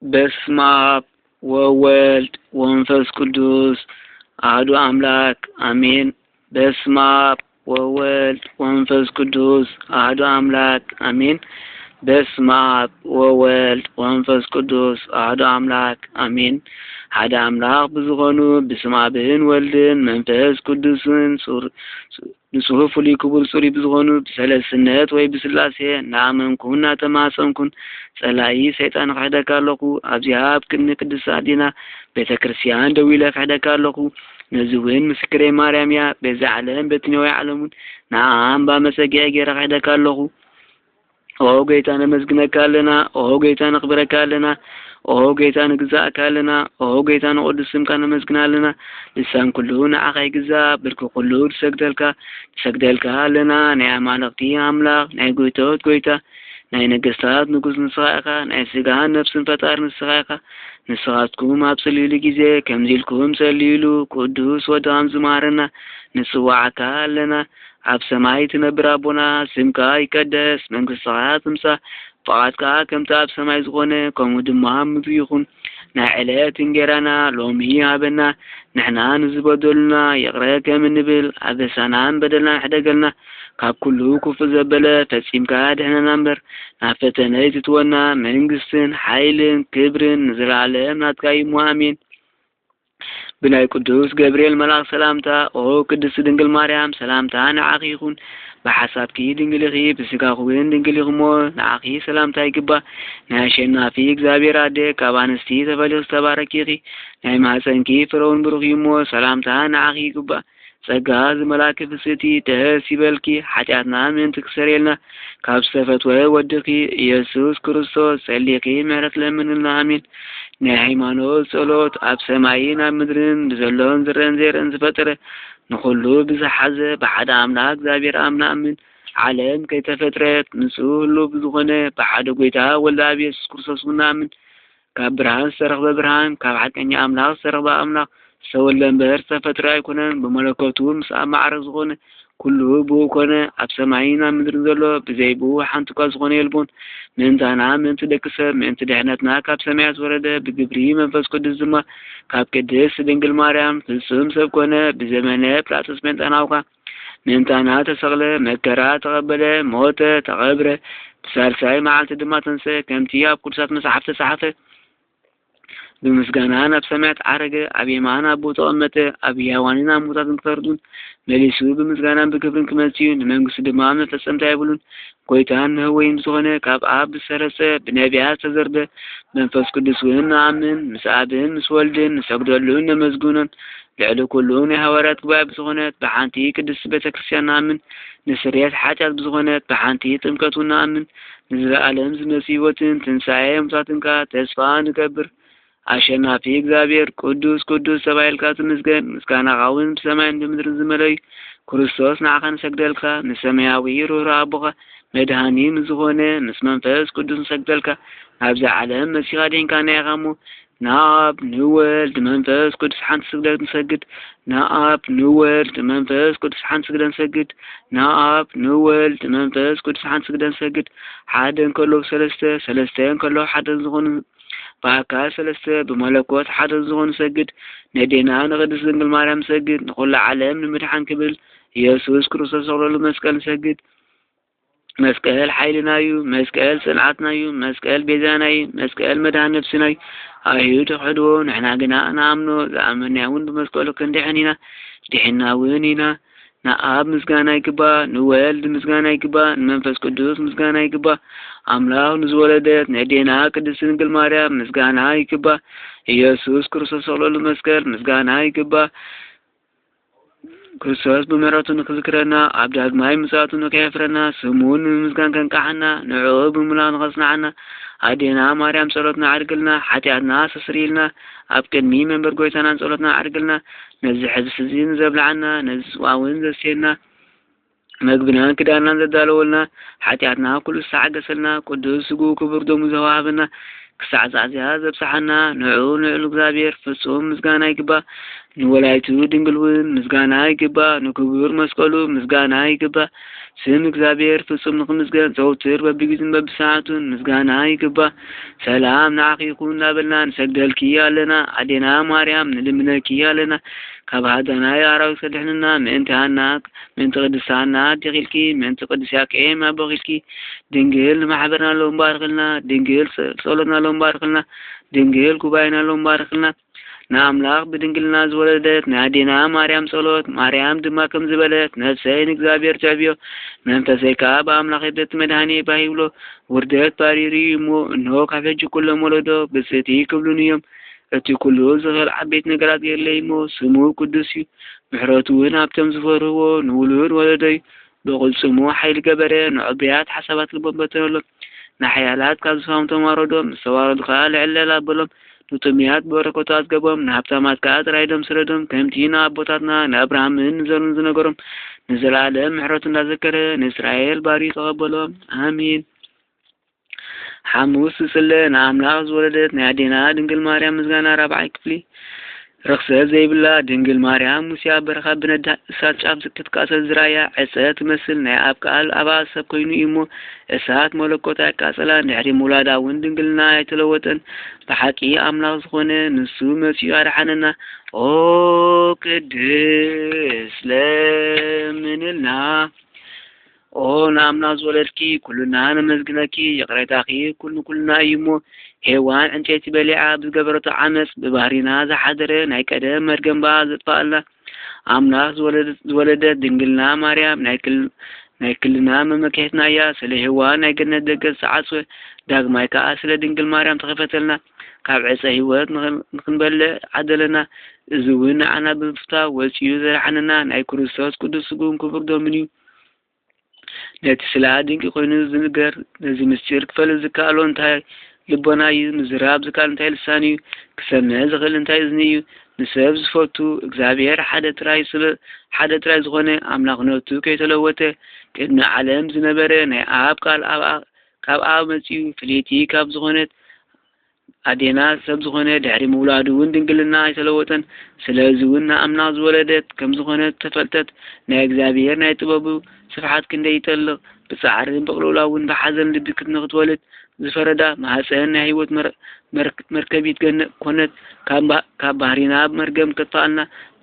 በስመ አብ ወወልድ ወመንፈስ ቅዱስ አሐዱ አምላክ አሜን። በስመ አብ ወወልድ ወመንፈስ ቅዱስ አሐዱ አምላክ አሜን። በስመ አብ ወወልድ ወመንፈስ ቅዱስ አሐዱ አምላክ አሜን። ሓደ አምላክ ብዝኾኑ ብስም አብን ወልድን መንፈስ ቅዱስን ሱር ንጹህ ፍሉይ ክቡር ጽሩይ ብዝኾኑ ብሰለስነት ወይ ብስላሴ እናኣመንኩን እናተማጸንኩን ጸላኢ ሰይጣን ክሕደካ ኣለኹ። ኣብዚኣ ኣብ ቅድሚ ቅድስት ኣዴና ቤተ ክርስቲያን ደው ኢለ ክሕደካ ኣለኹ። ነዚ እውን ምስክረይ ማርያም እያ። በዚ ዓለም በቲ ነዋይ ዓለሙን ንኣ ኣምባ መጸጊዒ ገይረ ክሕደካ ኣለኹ። ኦ ጎይታ ነመስግነካ ኣለና። ኦ ጎይታ ነኽብረካ ኣለና። ኦ ጎይታ ንግዛእካ ኣለና። ኦ ጎይታ ንቕዱስ ስምካ ነመስግና ኣለና። ልሳን ኩሉ ንዓኻ ይግዛእ፣ ብርኪ ኩሉ ትሰግደልካ ትሰግደልካ ኣለና። ናይ ኣማልኽቲ ኣምላኽ፣ ናይ ጎይቶት ጎይታ፣ ናይ ነገስታት ንጉስ ንስኻ ኢኻ። ናይ ስጋን ነፍስን ፈጣሪ ንስኻ ኢኻ። ንስኻትኩም ኣብ ጽልዩሉ ግዜ ከምዚ ኢልኩም ጸልዩሉ። ቅዱስ ወድኻም ዝማረና ንጽዋዓካ ኣለና። ኣብ ሰማይ ትነብር ኣቦና፣ ስምካ ይቀደስ፣ መንግስትኻ ትምጻእ፣ ፍቓድካ ከምቲ ኣብ ሰማይ ዝኾነ ከምኡ ድማ ኣብ ምድሪ ይኹን። ናይ ዕለት እንጌራና ሎሚ ሃበና። ንሕና ንዝበደሉና ይቕረ ከም እንብል ኣበሳናን በደልናን ሕደገልና። ካብ ኩሉ ክፉእ ዘበለ ፈጺምካ ድሕነና እምበር፣ ናብ ፈተነ ኣይትእትወና። መንግስትን ሓይልን ክብርን ንዘለኣለም ናትካ እዩ እሞ ኣሜን። ብናይ ቅዱስ ገብርኤል መልኣኽ ሰላምታ፣ ኦ ቅድስቲ ድንግል ማርያም፣ ሰላምታ ንዓኺ ይኹን። ብሓሳብኪ ድንግል ኢኺ፣ ብስጋኺ እውን ድንግል ኢኺ እሞ፣ ንዓኺ ሰላምታ ይግባእ። ናይ ኣሸናፊ እግዚኣብሔር ኣደ፣ ካብ ኣንስቲ ተፈሊኺ ዝተባረኪ ኢኺ። ናይ ማህፀንኪ ፍረ እውን ብሩኽ እዩ እሞ፣ ሰላምታ ንዓኺ ይግባእ። ጸጋ ዝመልኣኪ ፍስቲ ደስ ይበልኪ፣ ሓጢኣትና ምእንቲ ክሰረየልና፣ ካብ ዝተፈትወ ወድኺ ኢየሱስ ክርስቶስ ጸሊኺ ምሕረት ለምንልና። ኣሜን። ናይ ሃይማኖት ጸሎት፣ ኣብ ሰማይን ኣብ ምድርን ብዘሎን ዝረአን ዘይረአን ዝፈጠረ፣ ንኹሉ ብዝሓዘ ብሓደ ኣምላኽ እግዚኣብሔር ኣብ ንኣምን። ዓለም ከይተፈጥረት ንሱ ህሉው ብዝኾነ ብሓደ ጎይታ ወልደ ኣብ ኢየሱስ ክርስቶስ እውን ንኣምን። ካብ ብርሃን ዝተረኽበ ብርሃን፣ ካብ ሓቀኛ ኣምላኽ ዝተረኽበ ኣምላኽ፣ ዝተወልደ እምበር ዝተፈጥረ ኣይኮነን። ብመለኮቱ ምስ ኣብ ማዕረግ ዝኾነ ኩሉ ብኡ ኮነ። ኣብ ሰማይን ኣብ ምድርን ዘሎ ብዘይ ብኡ ሓንቲ እኳ ዝኾነ የልቦን። ምእንታና፣ ምእንቲ ደቂ ሰብ፣ ምእንቲ ድሕነትና ካብ ሰማያት ወረደ። ብግብሪ መንፈስ ቅዱስ ድማ ካብ ቅድስት ድንግል ማርያም ፍጹም ሰብ ኮነ። ብዘመነ ጲላጦስ ጴንጠናውካ ምእንታና ተሰቕለ፣ መከራ ተቐበለ፣ ሞተ፣ ተቐብረ፣ ብሳልሳይ መዓልቲ ድማ ተንስአ፣ ከምቲ ኣብ ቅዱሳት መጻሕፍቲ ተጻሕፈ። ብምስጋና ናብ ሰማያት ዓረገ፣ ኣብ የማን ኣቦ ተቐመጠ፣ ኣብ ሕያዋንን ኣብ ሙታትን ክፈርድን መሊሱ ብምስጋናን ብክብርን ክመጽእ እዩ። ንመንግስቱ ድማ መፈጸምታ የብሉን። ጎይታን መህወይን ዝኾነ ካብ ኣብ ዝሰረጸ ብነቢያት ዝተዘርበ መንፈስ ቅዱስ እውን ንኣምን፣ ምስ ኣብን ምስ ወልድን ንሰግደሉን ነመስግኖን። ልዕሊ ኩሉ ናይ ሃዋርያት ጉባኤ ብዝኾነት ብሓንቲ ቅድስቲ ቤተ ክርስቲያን ንኣምን። ንስርየት ሓጢኣት ብዝኾነት ብሓንቲ ጥምቀት እውን ንኣምን። ንዘለኣለም ዝመጽእ ህይወትን ትንሳኤ ሙታትን ከኣ ተስፋ ንገብር። ኣሸናፊ እግዚኣብሔር ቅዱስ ቅዱስ ተባሂልካ ትምስገን። ምስጋናኻ እውን ብሰማይን ብምድርን ዝመለዩ። ክርስቶስ ንዓኻ ንሰግደልካ፣ ንሰማያዊ ርህሩህ ኣቦኻ መድሃኒ ምስ ዝኾነ ምስ መንፈስ ቅዱስ ንሰግደልካ። ናብዛ ዓለም መጺኻ ኣድሒንካና ኢኻ እሞ፣ ንኣብ ንወልድ መንፈስ ቅዱስ ሓንቲ ስግደት ንሰግድ። ንኣብ ንወልድ መንፈስ ቅዱስ ሓንቲ ስግደት ንሰግድ። ንኣብ ንወልድ መንፈስ ቅዱስ ሓንቲ ስግደት ንሰግድ። ሓደ እንከሎ ሰለስተ፣ ሰለስተ እንከሎ ሓደ ዝኾኑ፣ ብኣካል ሰለስተ ብመለኮት ሓደ ዝኾኑ ሰግድ። ነዴና ንቅድስት ድንግል ማርያም ንሰግድ። ንኹሉ ዓለም ንምድሓን ክብል ኢየሱስ ክርስቶስ ዘሰቕለሉ መስቀል ንሰግድ። መስቀል ሓይልና እዩ። መስቀል ጽንዓትና እዩ። መስቀል ቤዛና እዩ። መስቀል መድሃን ነፍስና እዩ። ኣይሁድ ይኽሕድዎ፣ ንሕና ግና ንኣምኖ። ዝኣመንና እውን ብመስቀሉ ክንድሕን ኢና። ድሒንና እውን ኢና። ንኣብ ምስጋና ይግባእ፣ ንወልድ ምስጋና ይግባእ፣ ንመንፈስ ቅዱስ ምስጋና ይግባእ። ኣምላኽ ንዝወለደት ነዴና ቅድስት ድንግል ማርያም ምስጋና ይግባእ። ኢየሱስ ክርስቶስ ዘሰቕለሉ መስቀል ምስጋና ይግባእ። ክርስቶስ ብምሕረቱ ንክዝክረና፣ ኣብ ዳግማይ ምጽኣቱ ንከየፍረና፣ ስሙ ንምምስጋን ከንቃሓና፣ ንዕኡ ብምምላኽ ንኸጽንዓና፣ ኣዴና ማርያም ጸሎትና ኣዕርግልና፣ ሓጢኣትና ኣስተስርይልና፣ ኣብ ቅድሚ መንበር ጎይታናን ጸሎትና ኣዕርግልና። ነዚ ሕብስቲ እዚ ንዘብልዓና፣ ነዚ ጽዋ እውን ዘስቴና፣ መግብናን ክዳንናን ዘዳለወልና፣ ሓጢኣትና ኩሉ ዝተሓገሰልና፣ ቅዱስ ስግኡ ክቡር ደሙ ዘወሃበና፣ ክሳዕ ዛዕዚያ ዘብጽሓና ንዑ ንዑል እግዚኣብሔር ፍጹም ምስጋና ይግባእ። ንወላዲቱ ድንግል እውን ምስጋና ይግባእ። ንክቡር መስቀሉ ምስጋና ይግባእ። ስም እግዚኣብሔር ፍጹም ንኽምስገን ዘውትር በብግዜን በብሰዓቱን ምስጋና ይግባእ። ሰላም ንዓኺ ይኹን እናበልና ንሰግደልኪ ኣለና። ኣዴና ማርያም ንልምነኪ ኣለና። ካብ ሃዳናይ ኣራዊት ከድሕንና ምእንቲ ሃና፣ ምእንቲ ቅድስቲ ሃና ኣዴኺ ኢልኪ፣ ምእንቲ ቅዱስ ያቄም ኣቦኺ ኢልኪ፣ ድንግል ንማሕበርና ሎም ባርኽልና። ድንግል ጸ-፣ ጸሎትና ሎም ባርኽልና። ድንግል ጉባኤና ሎም ባርኽልና። ንኣምላኽ ብድንግልና ዝወለደት ናይ ኣዴና ማርያም ጸሎት፣ ማርያም ድማ ከም ዝበለት፣ ነፍሰይ ንእግዚኣብሔር ትዕብዮ፣ መንፈሰይ ከኣ ብኣምላኽ የደቲ መድኃኔ ባህ ይብሎ። ውርደት ባሪሩ እዩ እሞ፣ እንሆ ካብ ሕጂ ኩሎም ወለዶ ብጽእቲ ክብሉኒ እዮም። እቲ ኩሉ ዝኽእል ዓበይቲ ነገራት የለይ እሞ፣ ስሙ ቅዱስ እዩ። ምሕረቱ እውን ኣብቶም ዝፈርህዎ ንውሉድ ወለዶ እዩ። ብቕልጽሙ ሓይሊ ገበረ፣ ንዕቡያት ሓሳባት ልቦም በተነሎም። ንሓያላት ካብ ዝፋም ተማረዶም፣ ዝተዋረዱ ከኣ ልዕል ልዕል ኣበሎም። ንጥሙያት በረከቱ ኣጽገቦም፣ ንሃብታማት ከኣ ጥራይ ደም ስረዶም። ከምቲ ንኣቦታትና ንኣብርሃምን ንዘሩን ዝነገሮም፣ ንዘለኣለም ምሕረቱ እንዳዘከረ ንእስራኤል ባርዩ ተቐበሎም። ኣሜን። ሓሙስ ዝጽለ ንኣምላኽ ዝወለደት ናይ ኣዴና ድንግል ማርያም ምስጋና ራብዓይ ክፍሊ። ርኽሰት ዘይብላ ድንግል ማርያም ሙሴ ኣብ በረኻ ብነዳ እሳት ጫፍ ክትቃጸል ዝረኣያ ዕጸ ትመስል። ናይ ኣብ ቃል ኣብኣ ሰብ ኮይኑ እዩ እሞ እሳት መለኮት ኣያቃጸላን። ድሕሪ ምውላዳ እውን ድንግልና ኣይተለወጠን። ብሓቂ ኣምላኽ ዝኾነ ንሱ መጺኡ ኣድሓነና። ኦ ቅድስ ለምንልና። ኦ ንኣምላኽ ዝወለድኪ፣ ኩልና ነመስግነኪ። ይቕሬታኺ ኩሉ ኩልና እዩ እሞ፣ ሄዋን ዕንጨይቲ በሊዓ ብዝገበረቶ ዓመጽ፣ ብባህሪና ዝሓደረ ናይ ቀደም መርገም በኣ ዘጥፋኣልና። ኣምላኽ ዝወለደት፣ ዝወለደት ድንግልና ማርያም ናይ ክል-፣ ናይ ክልና መመክሒትና እያ። ስለ ሄዋን ናይ ገነት ደገ ዝተዓጽወ፣ ዳግማይ ከኣ ስለ ድንግል ማርያም ተኸፈተልና። ካብ ዕፀ ህይወት ንኽን-፣ ንኽንበልዕ ዓደለና። እዚ እውን ንዓና ብምፍታው ወጺኡ ዘድሓነና ናይ ክርስቶስ ቅዱስ ስግኡን ክቡር ደሙን እዩ። ነቲ ስለ ድንቂ ኮይኑ ዝንገር፣ ነዚ ምስጢር ክፈልጥ ዝከኣሎ እንታይ ልቦና እዩ? ምዝራብ ዝከኣል እንታይ ልሳን እዩ? ክሰምዕ ዝኽእል እንታይ እዝኒ እዩ? ንሰብ ዝፈቱ እግዚኣብሔር ሓደ ጥራይ ስለ፣ ሓደ ጥራይ ዝኾነ ኣምላኽነቱ ከይተለወጠ ቅድሚ ዓለም ዝነበረ ናይ ኣብ ቃል ኣብ፣ ካብ ኣብ መጺኡ ፍልይቲ ካብ ዝኾነት ኣዴና ሰብ ዝኾነ ድሕሪ ምውላዱ እውን ድንግልና ኣይተለወጠን። ስለዚ እውን ንኣምላኽ ዝወለደት ከም ዝኾነት ተፈልጠት። ናይ እግዚኣብሔር ናይ ጥበቡ ስፍሓት ክንደይ ይጠልቕ። ብጻዕርን ብቕልውላ እውን ብሓዘን ልቢ ክት-፣ ንኽትወልድ ዝፈረዳ ማህፀን ናይ ህይወት መር-፣ መር-፣ መርከቢት ገነት ኮነት። ካብ ባ-፣ ካብ ባህሪና መርገም ከጥፋኣልና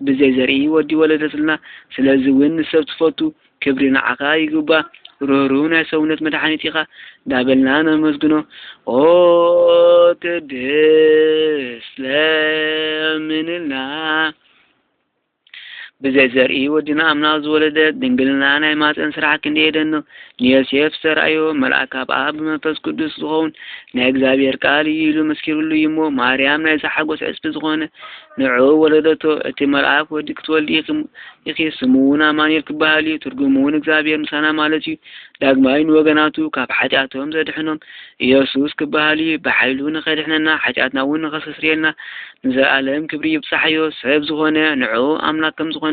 ብዘይ ዘርኢ ወዲ ወለደትልና። ስለዚ እውን ንሰብ ትፈቱ ክብሪ ንዓኻ ይግባእ። ርህሩህ ናይ ሰውነት መድሓኒት ኢኻ እንዳበልና ነመስግኖ። ኦ ቅድስት ለምንልና። ብዘይ ዘርኢ ወድና ኣምላኽ ዝወለደት ድንግልና ናይ ማፀን ስራሕ ክንደይ የደንቕ። ንዮሴፍ ዝተራእዮ መልኣክ ካብ ኣብ ብመንፈስ ቅዱስ ዝኸውን ናይ እግዚኣብሔር ቃል እዩ ኢሉ መስኪሩሉ እዩ እሞ፣ ማርያም ናይዚ ሓጎስ ዕፅፊ ዝኾነ ንዑ ወለደቶ። እቲ መልኣክ ወዲ ክትወልዲ ኢኺ፣ ኢኺ፣ ስሙ እውን ኣማኑኤል ክበሃል እዩ። ትርጉሙ እውን እግዚኣብሔር ምሳና ማለት እዩ። ዳግማይ ንወገናቱ ካብ ሓጢኣቶም ዘድሕኖም ኢየሱስ ክበሃል እዩ። ብሓይሉ ንኸድሕነና፣ ሓጢኣትና እውን ንኸስተስርየልና ንዘለኣለም ክብሪ ይብጻሕዮ። ሰብ ዝኾነ ንዑ ኣምላክ ከም ዝኾነ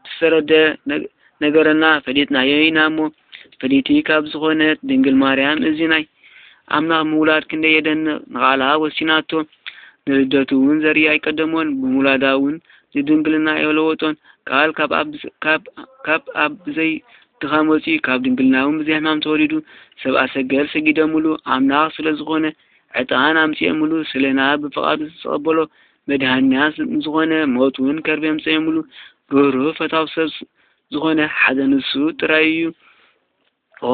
ዝተረደ ነግ-፣ ነገረና፣ ፈሊጥናዮ ኢና እሞ፣ ፍልይቲ ካብ ዝኾነት ድንግል ማርያም እዚ ናይ ኣምላኽ ምውላድ ክንደይ የደንቕ። ንቓላ ወሲናቶ፣ ንልደቱ እውን ዘርኢ ኣይቀደሞን፣ ብምውላዳ እውን ዝድንግልና ኣይለወጦን። ቃል ካብ ኣብ፣ ካብ፣ ካብ ኣብ ብዘይ ድኻም ወፂኡ፣ ካብ ድንግልና እውን ብዘይ ሕማም ተወሊዱ፣ ሰብኣ ሰገል ሰጊደምሉ። ኣምላኽ ስለ ዝኾነ፣ ዕጣን ኣምፅኦምሉ፣ ስለና ብፍቓዱ ዝተቐበሎ፣ መድሃኒና ንዝኾነ፣ ሞት እውን ከርቤ ኣምፅኦምሉ። ርህሩህ ፈታው ሰብ ዝኾነ ሓደ ንሱ ጥራይ እዩ። ኦ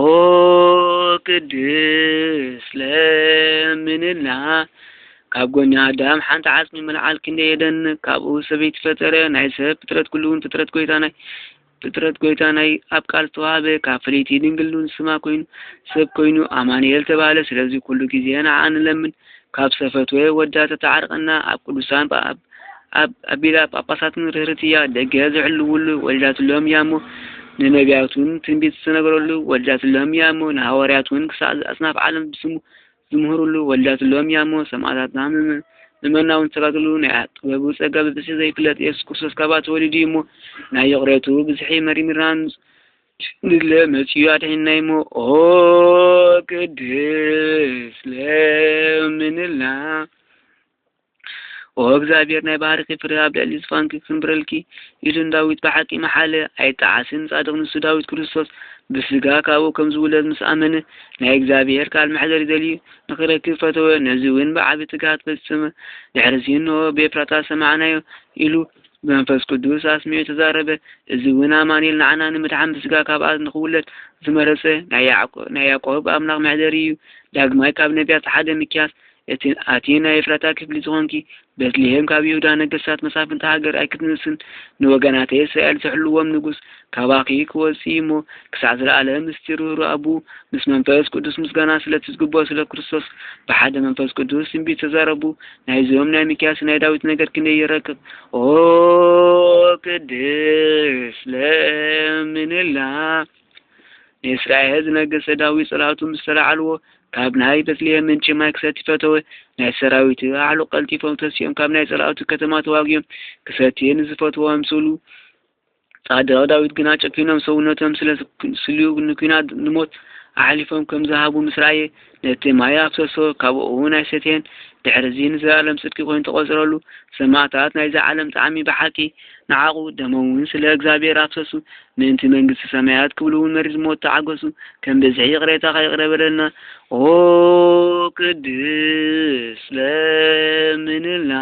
ቅድስ ለምንልና። ካብ ጎኒ ኣዳም ሓንቲ ዓጽሚ ምልዓል ክንደይ የደንቕ። ካብኡ ሰበይቲ ፈጠረ። ናይ ሰብ ፍጥረት ኩሉ እውን ፍጥረት ጎይታ ናይ፣ ፍጥረት ጎይታ ናይ ኣብ ቃል ዝተዋህበ፣ ካብ ፍልይቲ ድንግል እውን ስማ ኮይኑ፣ ሰብ ኮይኑ ኣማኑኤል ተባህለ። ስለዚ ኩሉ ግዜ ንዓ ንለምን። ካብ ዝተፈትወ ወዳ ተተዓርቀና። ኣብ ቅዱሳን ጳ-፣ ኣብ፣ ኣብ፣ ኣቢላ ጳጳሳትን ርህርት እያ። ደገ ዝሕልውሉ ወሊዳትሎም እያ እሞ፣ ንነቢያቱን ትንቢት ዝተነገረሉ ወሊዳትሎም እያ እሞ፣ ንሃዋርያት እውን ክሳዕ ኣጽናፍ ዓለም ብስሙ ዝምህሩሉ ወሊዳትሎም እያ እሞ፣ ሰማዕታትና ምእመ-፣ ምእመናን እውን ዝተጋድሉ ናይ ጥበቡ ጸጋ ብብዝሒ ዘይፍለጥ ኢየሱስ ክርስቶስ ካብኣ ተወሊዱ እዩ እሞ፣ ናይ ይቕሬቱ ብዝሒ መርሚርና ንለ መጺኡ ኣድሒንና እሞ፣ ኦ ቅድስ ለምንልና። ኦ እግዚኣብሔር ናይ ባህርኺ ፍረ ኣብ ልዕሊ ዝፋንኪ ክንብረልኪ ኢሉ ንዳዊት ብሓቂ መሓለ። ኣይጠዓስን ጻድቕ ንሱ ዳዊት ክርስቶስ ብስጋ ካብኡ ከም ዝውለድ ምስ ኣመነ ናይ እግዚኣብሔር ቃል መሕደሪ ደልዩ ንኽረክብ ፈተወ። ነዚ እውን ብዓቢ ትግሃት ፈጸመ። ድሕርዚ እንሆ ብኤፍራታ ሰማዕናዮ ኢሉ ብመንፈስ ቅዱስ ኣስሚዑ ተዛረበ። እዚ እውን ኣማኑኤል ንዓና ንምድሓን ብስጋ ካብ ኣብ ንኽውለድ ዝመረጸ ናይ ያዕቆ-፣ ናይ ያዕቆብ ኣምላኽ መሕደሪ እዩ። ዳግማይ ካብ ነቢያት ሓደ ሚክያስ እቲ፣ ኣቲ ናይ ኤፍራታ ክፍሊ ዝኾንኪ ቤትልሔም ካብ ይሁዳ ነገስታት መሳፍንቲ ሃገር ኣይክትንእስን። ንወገናተይ እስራኤል ዝሕልዎም ንጉስ ካባኺ ክወጽእ እዩ እሞ ክሳዕ ዘለኣለም ምስቲ ርህሩህ ኣቦኡ ምስ መንፈስ ቅዱስ ምስጋና ስለ እትዝግቦ ስለ ክርስቶስ ብሓደ መንፈስ ቅዱስ ትንቢት ተዛረቡ። ናይዞም ናይ ሚክያስ ናይ ዳዊት ነገር ክንደይ ይረቅቕ። ኦ ቅድስ ለምንላ። ንእስራኤል ዝነገሰ ዳዊት ጸላእቱ ምስ ተላዕልዎ ካብ ናይ ቤትልሔም ምንጪ ማይ ክሰቲ ፈተወ። ናይ ሰራዊት ኣዕሉቕ ቀልጢፎም ተሲኦም ካብ ናይ ጸላእቱ ከተማ ተዋጊኦም ክሰቲ ንዝፈትዎ ኣምጽሉ። ጻድቕ ዳዊት ግና ጨኪኖም ሰውነቶም ስለ ስልዩ ንኲናት ንሞት ኣሕሊፎም ከም ዝሃቡ ምስ ረኣየ፣ ነቲ ማይ ኣፍሰሶ፣ ካብኡ እውን ኣይሰትየን። ድሕርዚ ንዘለኣለም ጽድቂ ኮይኑ ተቖጸረሉ። ሰማዕታት ናይዛ ዓለም ጣዕሚ ብሓቂ ነዓቑ፣ ደሞም እውን ስለ እግዚኣብሔር ኣፍሰሱ፣ ምእንቲ መንግስቲ ሰማያት ክብሉ እውን መሪር ሞት ተዓገሱ። ከም ብዝሒ ይቕሬታኻ ይቕረ በለልና። ኦ ቅድስ ለምንልና።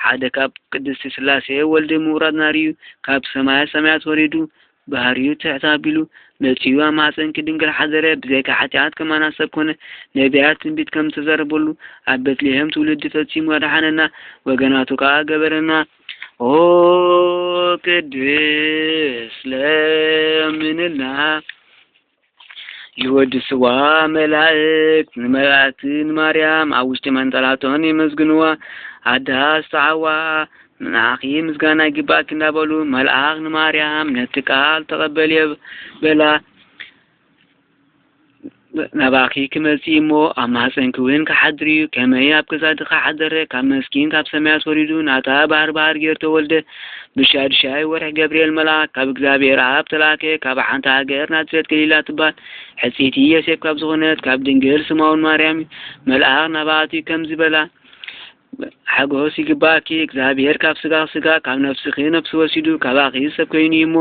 ሓደ ካብ ቅድስቲ ስላሴ ወልድ ምውራድ ናርዩ ካብ ሰማያት ሰማያት ወሪዱ ባህርዩ ትሕት ኣቢሉ መጺኡ ኣብ ማህፀንኪ ድንግል ሓደረ። ብዘይካ ሓጢኣት ከማና ሰብ ኮነ። ነቢያት ትንቢት ከም ዝተዘረበሉ ኣብ ቤትልሔም ትውልዲ ፈጺሙ ኣድሓነና፣ ወገናቱ ከኣ ገበረና። ኦ ቅድስ ለምንልና። ይወድስዋ መላእክት ንመላእክቲ ንማርያም ኣብ ውሽጢ መንጠላቶን የመስግንዋ። ኣዳ ኣስተዓዋ ንዓኺ ምስጋና ይግባእኪ እንዳበሉ መልኣኽ ንማርያም ነቲ ቃል ተቐበልዮ በላ። ናባኺ ክመጽእ እሞ ኣብ ማህፀንኪ እውን ክሓድር እዩ። ከመይ ኣብ ገዛ ድኻ ሓደረ፣ ካብ መስኪን ካብ ሰማያት ወሪዱ ናታ ባህር ባህር ገይሩ ተወልደ። ብሻድሻይ ወርሒ ገብርኤል መልኣክ ካብ እግዚኣብሔር ኣብ ተላከ፣ ካብ ሓንቲ ሃገር ናዝሬት ገሊላ ትባል ሕፅይቲ ዮሴፍ ካብ ዝኾነት ካብ ድንግል ስማውን ማርያም እዩ። መልኣክ ናባቲ ከምዚ በላ፣ ሓጎስ ይግባእኪ፣ እግዚኣብሔር ካብ ስጋ ስጋ ካብ ነፍስኺ ነፍሲ ወሲዱ ካባኺ ሰብ ኮይኑ እዩ እሞ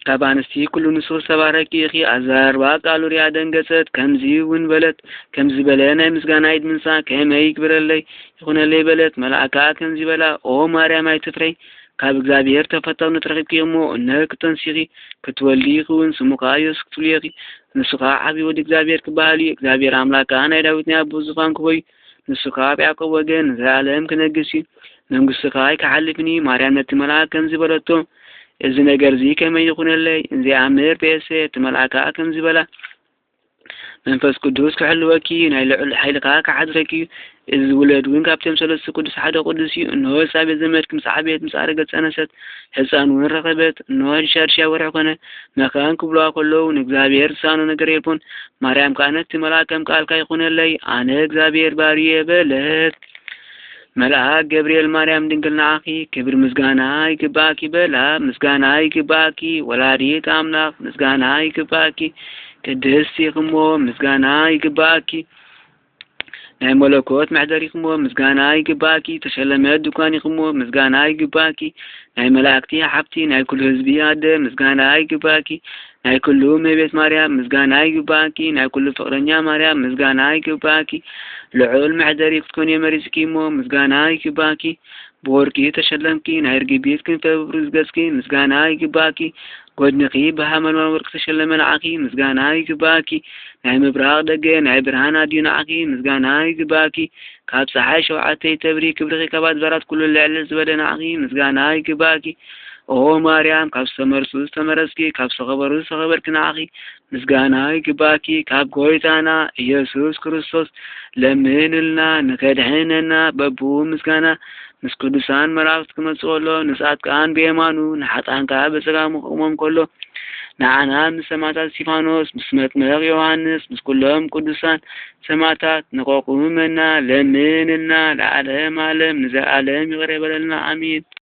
ካብ ኣንስቲ ኩሉ ንሱ ዝተባረኪ ኢኺ። ኣዘራርባ ቃሉ ሪኣ ደንገጸት፣ ከምዚ እውን በለት፣ ከምዚ በለ ናይ ምስጋና ኢድ ምንሳ ከመይ ይግብረለይ ይኹነለይ በለት። መልኣካ ከምዚ በላ፣ ኦ ማርያም ኣይትፍረይ፣ ካብ እግዚኣብሔር ተፈተውነት ረኺብኪ እሞ እነሆ ክትተንሲኺ ክትወልዲ ይኸውን፣ ስሙ ከዓ ኢየሱስ ክትብልዮ ኢኺ። ንሱ ከዓ ዓብዪ ወዲ እግዚኣብሔር ክበሃል እዩ። እግዚኣብሔር ኣምላክ ከዓ ናይ ዳዊት ናይ ኣቦ ዙፋን ክቦ እዩ። ንሱ ከዓ ኣብ ያዕቆብ ወገን ንዘለኣለም ክነግስ እዩ። መንግስቱ ከዓ ኣይክሓልፍን እዩ። ማርያም ነቲ መልኣክ ከምዚ በለቶ፣ እዚ ነገር እዚ ከመይ ይኹነለይ? እንዘይኣምር ብኤሰ እቲ መልኣክ ከዓ ከምዚ በላ፣ መንፈስ ቅዱስ ክሕልወኪ፣ ናይ ልዑል ሓይሊ ከዓ ክሓድረኪ እዩ። እዚ ዝውለድ እውን ካብቶም ሰለስቱ ቅዱስ ሓደ ቅዱስ እዩ። እንሆ፣ ኤልሳቤጥ ዘመድኪ ምስ ዓበየት፣ ምስ ኣረገት ጸነሰት፣ ህፃን እውን ረኸበት። እንሆ፣ ሻድሻይ ወርሒ ኮነ። መኻን ክብልዋ ከለዉ፣ ንእግዚኣብሔር ዝሳኖ ነገር የልቦን። ማርያም ከዓ ነቲ መልኣክ ከም ቃልካ ይኹነለይ፣ ኣነ እግዚኣብሔር ባርየ በለት። መልኣክ ገብርኤል ማርያም ድንግል ንዓኺ ክብሪ ምስጋና ይግባእኪ በላ። ምስጋና ይግባእኪ ወላዲት ኣምላኽ፣ ምስጋና ይግባእኪ ቅድስቲ ኢኺ እሞ፣ ምስጋና ይግባእኪ ናይ መለኮት መሕደሪ ኢኺ እሞ፣ ምስጋና ይግባእኪ። ተሸለመት ድኳን ኢኺ እሞ፣ ምስጋና ይግባእኪ። ናይ መላእክቲ ሓብቲ፣ ናይ ኩሉ ህዝቢ ኣደ፣ ምስጋና ይግባእኪ። ናይ ኩሉ እመቤት ማርያም፣ ምስጋና ይግባእኪ። ናይ ኩሉ ፍቕረኛ ማርያም፣ ምስጋና ይግባእኪ። ልዑል መሕደሪ ክትኮኒ መሪጽኪ እሞ፣ ምስጋና ይግባእኪ። ብወርቂ ተሸለምኪ፣ ናይ ርግቢት ክንፈ ብብሩዝ ገጽኪ፣ ምስጋና ይግባእኪ። ጎድንኺ ብሃመልማል ወርቂ ተሸለመ ንዓኺ፣ ምስጋና ይግባእኪ። ናይ ምብራቕ ደገ፣ ናይ ብርሃን ኣድዩ ንዓኺ፣ ምስጋና ይግባእኪ። ካብ ጸሓይ ሸውዓተ ይተብሪ ክብርኺ፣ ካብ ኣድባራት ኩሉ ልዕል ዝበለ ንዓኺ፣ ምስጋና ይግባእኪ። ኦ ማርያም፣ ካብ ዝተመርጹ ዝተመረጽኪ፣ ካብ ዝተኸበሩ ዝተኸበርኪ ንዓኺ፣ ምስጋና ይግባእኪ። ካብ ጎይታና ኢየሱስ ክርስቶስ ለምንልና ንኸድሕነና፣ በብኡ ምስጋና ምስ ቅዱሳን መላእክት ክመጽእ ከሎ፣ ንጻድቃን ብየማኑ፣ ንሓጥኣን ከኣ ብጸጋሙ ክቆሞም ከሎ፣ ንዓና ምስ ሰማዕታት እስጢፋኖስ፣ ምስ መጥምቕ ዮሃንስ፣ ምስ ኩሎም ቅዱሳን ሰማዕታት ንቆቁመና፣ ለምንልና፣ ለዓለም ዓለም ንዘለዓለም ይቕረ በለልና። ኣሜን።